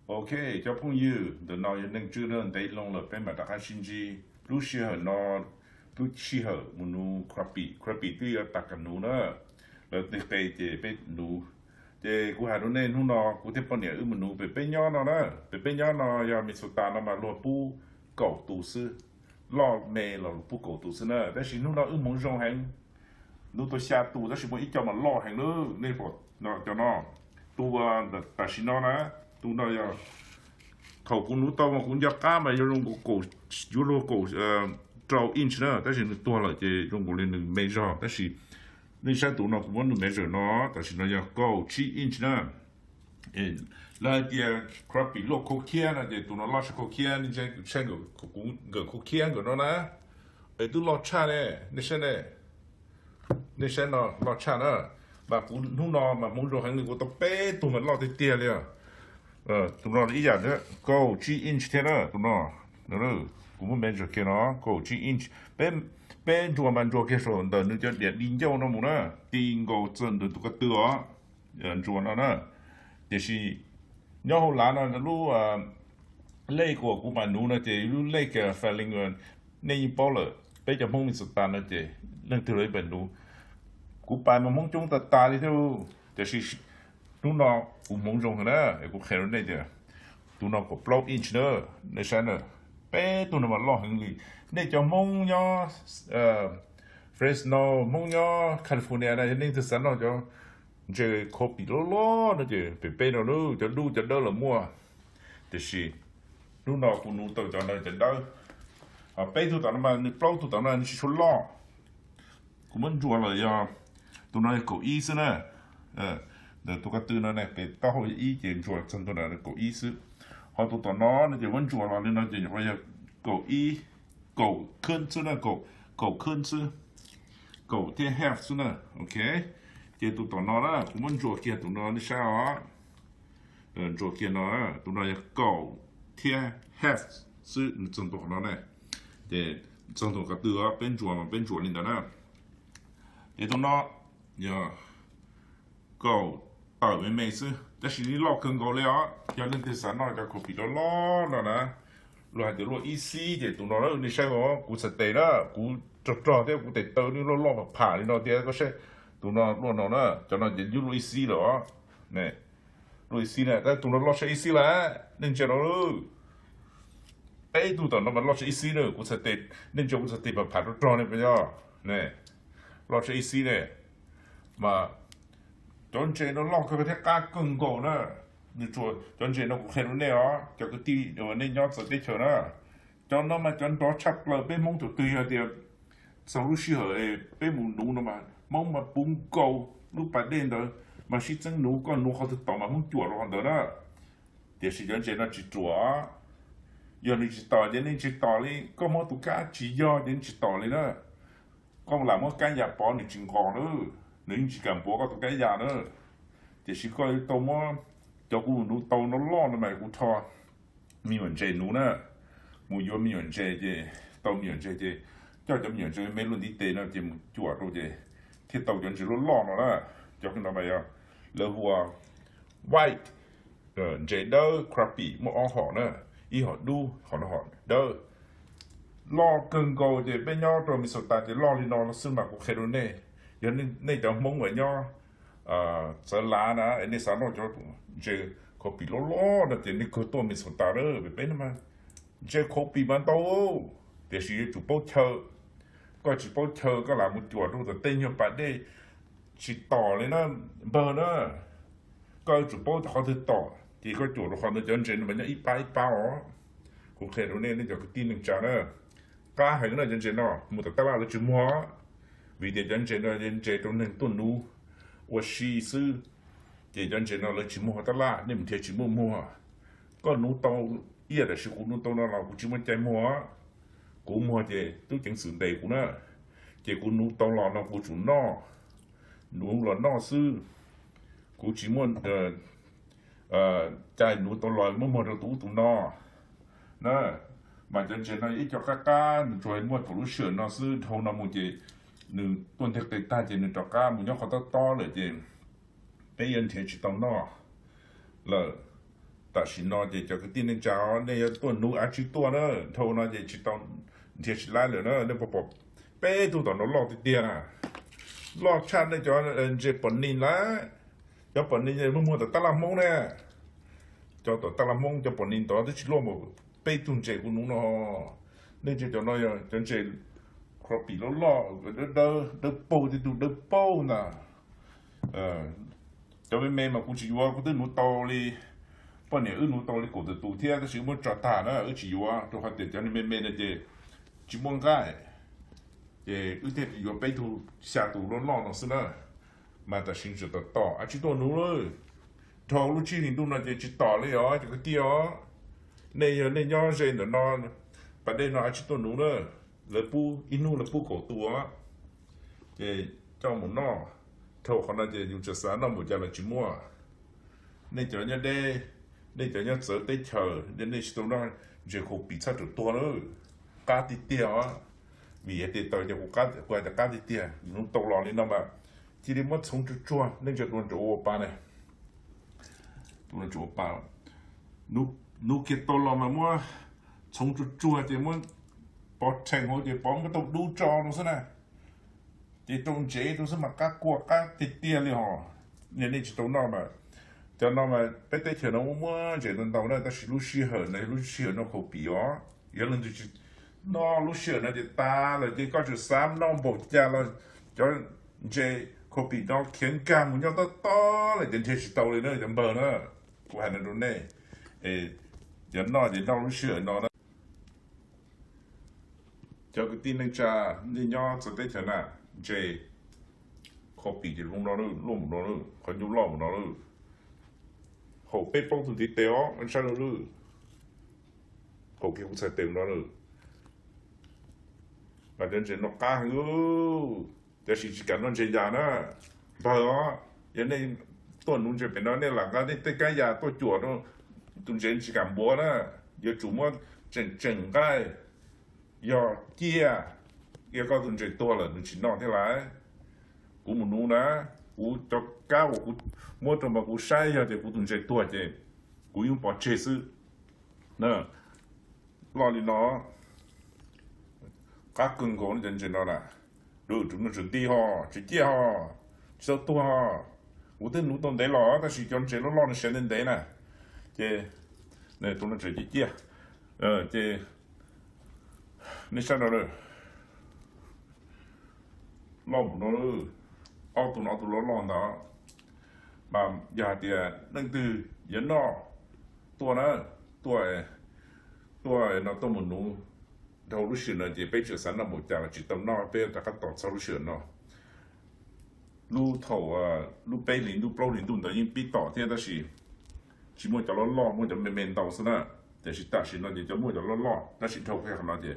Ok, cov phooj ywg, ntawm no yog Neej Tswb na, ntev loo lawm peb mam rov qab sib ntsib. Lub sij hawm no, lub sij hawm mus nuv crappie, crappie twb yuav tas kam nuv na, lawv tej qe ces peb nuv. Ces kuv hais rau nej, hnub no kuv thiab poj niam wb mus nuv pem peb nyob no na, pem peb nyob no yog Minnesota no mas luag pub kaum tus xwb, loj me los pub kaum tus xwb na, tab sis hnub no wb hmoov zoo heev, nuv tau xya tus tab sis muaj ib co mas loj heev na, nej pom cov no, tus tam sim no na, tus no yog thaum kuv nuv tau mas kuv nco qab mas yuav zoo nkaus, yuav luag kaum rau inch na, tab sis nws tuag lawm ces zoo nkaus li nws me zog, tab sis nej saib tus no kuv muab nws measure no, tam sim no yog kaum tsib inch na. Lawv hais tias crappie luaj khau khiab no ces tus no loj tshaj khau khiab, nej saib nkawm khau khiab nkawm no na, es twb loj tshaj ne, nej saib ne, nej saib no loj tshaj na. Mas kuv hnub no mas hmoov zoo heev li, kuv tau peb tug mas loj tiag tiag li. Tus no ib yam thiab, kaum tsib inch thiab na tus no. Kuv muab measure kiag no, kaum tsib inch. Peb ntsuas mas ntsuas kiag saum ntawm nws cov diam di ncauj no mus na, ti nkaus txog ntawm tus ko tw os, ntsuas no na. Tiam sis nyob hauv lav no lub lej uas kuv pais nuv no ces lub lej Fairlane, nej yeej paub lawm, peb cov Hmoob Minnesota no ces leej twg los yeej pais nuv. Kuv pais mas Hmoob coob tas tas li thiab, tiam sis hnub no kuv hmoov zoo heev na, kuv qhia rau nej tias tus no kaum plaub inch na, nej saib na, peb tug no mas loj heev li. Nej cov Hmoob nyob Fresno, Hmoob nyob California na, yog nej twg xav noj cov ntses crappie loj loj no ces pem peb no, cov dub cov dawb los muaj. Tiam sis hnub no kuv nuv tau cov no cov dawb. Peb tug tom no mas nws plaub tug tom no nws tsis tshua loj. Kuv muab ntsuas lawm yog tus no yog kaum ib xwb na. Tus ko tw no ne, pem taub hau ib ces ntsuas txog tus no kaum ib xwb. Ho tus tom no no ces muab ntsuas los li no ces nyuam qhuav yog kaum ib, kaum khwb xwb na, kaum khwb xwb, kaum thiab half xwb na. Ok, ces tus tom no na kuv muab ntsuas kiag tus no nej saib os. Ntsuas kiag no, tus no yog kaum thiab half xwb, nws txog tus qhov no ne. Ces txog tus ko tw os, peb ntsuas mas peb ntsuas li ntawd na. Ces tus no yog kaum tawm me me xwb, tab sis nws loj kawg nkaus li os. Yog leej twg xav noj cov crappie loj loj no na, luag hais tias luaj ib xib ces tus no na, nej saib os, kuv txhais tes na, kuv rog rog thiab kuv tes taw nws loj loj pham pham li no thiab, koj saib tus no luaj no na, cov no ces twb luaj ib xib lawm os. Luaj ib xib na, tab tus no loj tshaj ib xib lawm, nej ntsia no. Peb tug tom no mas loj tshaj ib xib na, kuv txhais tes, nej ntsia kuv txhais tes pham pham rog rog ne puas yog? Loj tshaj ib xib ne. Mas cov ntses no loj kawg thiab qab kawg nkaus na. Nws tsuas, cov ntses no kuv qhia rau nej os, cov kwv tij nej nyob txawv teb chaws na, cov no mas cov nrov tshaj plaws. Peb Hmoob thaum twg yog tias txog lub sij hawm peb mus nuv no mas Hmoob mas puv nkaus lub pas dej ntawd mas sib txeeb nuv, koj nuv qhov twg tom mas Hmoob cuam rau qhov ntawd na. Tiam sis cov ntses no tsis ruam. Yog nws tsis tom ces nej tsis tom li, koj muab tus kab tsis yog ces nej tsis tom li na. Koj lam muab kab ya pov nws tsis nqos na, nws yeej tsis kam npuav koj tus kab ya na. Tiam sis koj yuav tau muab, cov kuv nuv tau no loj no mas kuv rho me nyuam ntses nuv na, mus yuav me nyuam ntses ces, tau me nyuam ntses ces coj cov me nyuam ntses me luaj ntiv tes no ces mus cuam rau ces thiaj tau cov ntses loj loj no na. Cov no mas yog lawv hu ua white, ntses dawb crappie, muaj ob hom na, ib hom dub, hom no hom dawb. Loj kawg nkaus ces peb nyob rau Minnesota ces loj li no xwb mas kuv qhia rau nej, yog nej cov Hmoob uas nyob txawv lav na, nej xav noj cov ntses crappie loj loj no ces nej kawg tuaj Minnesota lawm. Pem peb no mas ntses crappie mas ntau, tiam sis yuav tsum paub chaw. Koj tsis paub chaw koj lam mus cuam rau tom tej nyuag pas dej tsis tom li na, npawg na. Koj yuav tsum paub qhov twg tom ces koj cuam rau qhov ntawd, cov ntses no mas nyob ib pab ib pab os. Kuv qhia rau nej, nej cov kwv tij neej tsa na, qab heev na cov ntses no, mus tom tab laj lawv tsis muag, vim tias cov ntses no yog ntses rau neeg tuaj nuv ua si xwb. Ces cov ntses no lawv tsis muag tab laj, nej mus nrhiav tsis muaj muag. Koj nuv tau ib yam tam sim kuv nuv tau no los kuv tsis muaj cai muag. Kuv muag ces tub ceev xwm ntes kuv na. Ces kuv nuv tau los no kuv tsum noj, nuv los noj xwb. Kuv tsis muaj cai nuv tau los muab muag rau tus ub tus no na. Mas cov ntses no ib co qab qab, nws tsuas muaj thaum lub sij hawm no xwb, dhau no mus ces nws tuaj ntiag qis tag ces nws rov qab mus nyob qhov tob tob lawm ces peb yuav nrhiav tsis tau noj lawm. Tam sim no ces cov kwv tij neej tsa, nej yuav tuaj nuv av tswb tuaj na, dhau no ces tsis tau, nrhiav tsis laib lawm na. Nej puas pom peb tug tom no loj tiag tiag na, loj tshaj nej cov ntses pos nis lawm. Cov pos nis muaj muag tom tab laj Hmoob ne, cov tom tab laj Hmoob cov pos nis ntawd twb tsis loj npaum peb tug ntses kuv nuv no. Nej ntsia cov no, cov ntses crappie loj loj, dawb paug, tej tug dawb paug ntag. Cov me me mas kuv tsis yuav, kuv twb nuv tau li, poj niam wb nuv tau li kaum tawm tus thiab, tab sis wb muab tso tag na, wb tsis yuav rau qhov tias cov me me no ces tsis muaj nqaij, ces wb thiaj yuav peb tug xya tus loj loj no xwb na. Mas tam sim no tseem tom tom, av tswb tuaj nuv lawm. Dhau lub tsib hlis ntuj no ces tsis tom li os cov kwv tij os. Nej yog nej nyob ze ntawm no, pas dej no av tswb tuaj nuv na, lawv pub ib hnub lawv pub kaum tus, ces coj mus noj. Dhau qhov no ces yus tseem xav noj npaum cas los tsis muaj. Nej cov nyob deb, nej cov nyob txawv teb chaws, nej tsis tau noj ntses crappie txhob ram tuag lawm, qab tiag tiag os. Vim hais tias tau ces kuv hais tias qab tiag tiag, nuv tau los li no mas cia li muab txhoov tsuag tsuag, nej ntsia tus no tseem ua pa ne, tus no tseem ua pa, nuv kiag tau los mas muab txhoov tsuag tsuag ces muab pov rhees hauv ces pov muab tau dub tso no xwb na. Ces rau ntsev rau xwb mas qab kua qab tiag tiag li hos. Nej tsis tau noj mas, cov no mas peb teb chaws no muaj muaj ntses ntau ntau na, tab sis lub sij hawm no lub sij hawm noj crappie os. Yog leej twg tsis noj lub sij hawm no ces tas lawm, ces koj tseem xav noj npaum cas los cov ntses crappie no khiav nkag mus nyob tob tob lawm ces nrhiav tsis tau li na cov npawg na. Kuv hais no rau nej, cov noj ces noj lub sij hawm no na. Cov kwv tij neej tsa, nej nyob txawv teb chaws na, ntses crappie ces zoo no, luaj mus no, qhov ncauj loj mus no lawm. Haum peb plaub tug ntiv tes os, saib no lawm. Haum kiag kuv txhais tes no lawm. Mas cov ntses no qab heev, tab sis tsis kam noj ntses yas na. Npawg os, yog nej tuaj nuv ntses pem no nej lam nqa nej tej kab yas tuaj cuam rau tus ntses tsis kam npuav na. Yuav tsum muab tseem tseem nqaij, yog ciaj, yog koj tus ntses tuag lawm nws tsis noj thiab lauj. Kuv mus nuv na, kuv cov kab uas kuv muab rau mas kuv saib yog tias kuv tus ntses tuag ces kuv yeej pov tseg xwb. Loj li no, qab kawg nkaus cov ntses no na. Rau tus no tseem nti hos, tseem ciaj hos, tsis tau tuag hos. Kuv twb nuv tau ntev los tab sis cov ntses loj loj no siav ntev ntev na. Ces tus no tseem ciaj ciaj, ces nej saib no, loj mus no, ob tug no ob tug loj loj ntawd. Mas yog hais tias leej twg yuav noj, tuaj na, tuaj, tuaj no tuaj mus nuv. Dhau lub sij hawm no ces peb tseem xav noj npaum cas los tsis tau noj, peb rov qab tos txog lub sij hawm no. Lub thaum, lub peb hlis ntuj plaub hlis ntuj ntawd yeej pib tom thiab tab sis tsis muaj cov loj loj, muaj cov me me ntau xwb na. Tiam sis tam sim no ces cov muaj cov loj loj tab sis dhau qhov no ces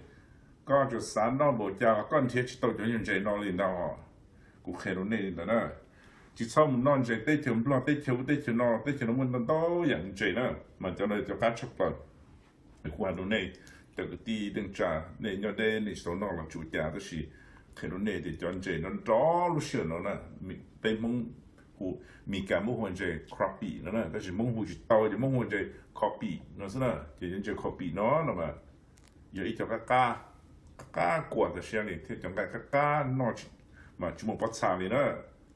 koj tseem xav noj npaum cas los koj nrhiav tsis tau cov ntses no li ntag. Kuv qhia rau nej li ntawd na. Tsis txhob mus noj ntses teb chaws Nplog, teb chaws ub teb chaws no, teb chaws no muaj ntau ntau yam ntses na, mas cov no cov qab tshaj plaws. Kuv hais rau nej, cov kwv tij neej tsa, nej nyob deb nej tsis tau noj los tsis ua cas, tab sis qhia rau nej tias cov ntses no nrov lub sij hawm no na, peb Hmoob hu, Mis Kas muab hu ntses crappie no na, tab sis Hmoob hu tsis tau ces Hmoob hu ntses crappie no xwb na. Ces cov ntses crappie no no mas yog ib co qab qab, qab kua tas siab li thiab cov nqaij qab qab noj mas tsis muaj pob txha li na.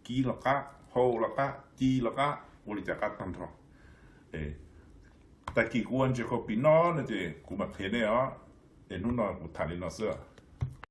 Kib los qab, hau los qab, ci los qab, ua li cas qab tag nrho. Tag kis kuv ua ntses crappie no no ces kuv mam qhia nej os. Es hnub no kuv tham li no xwb.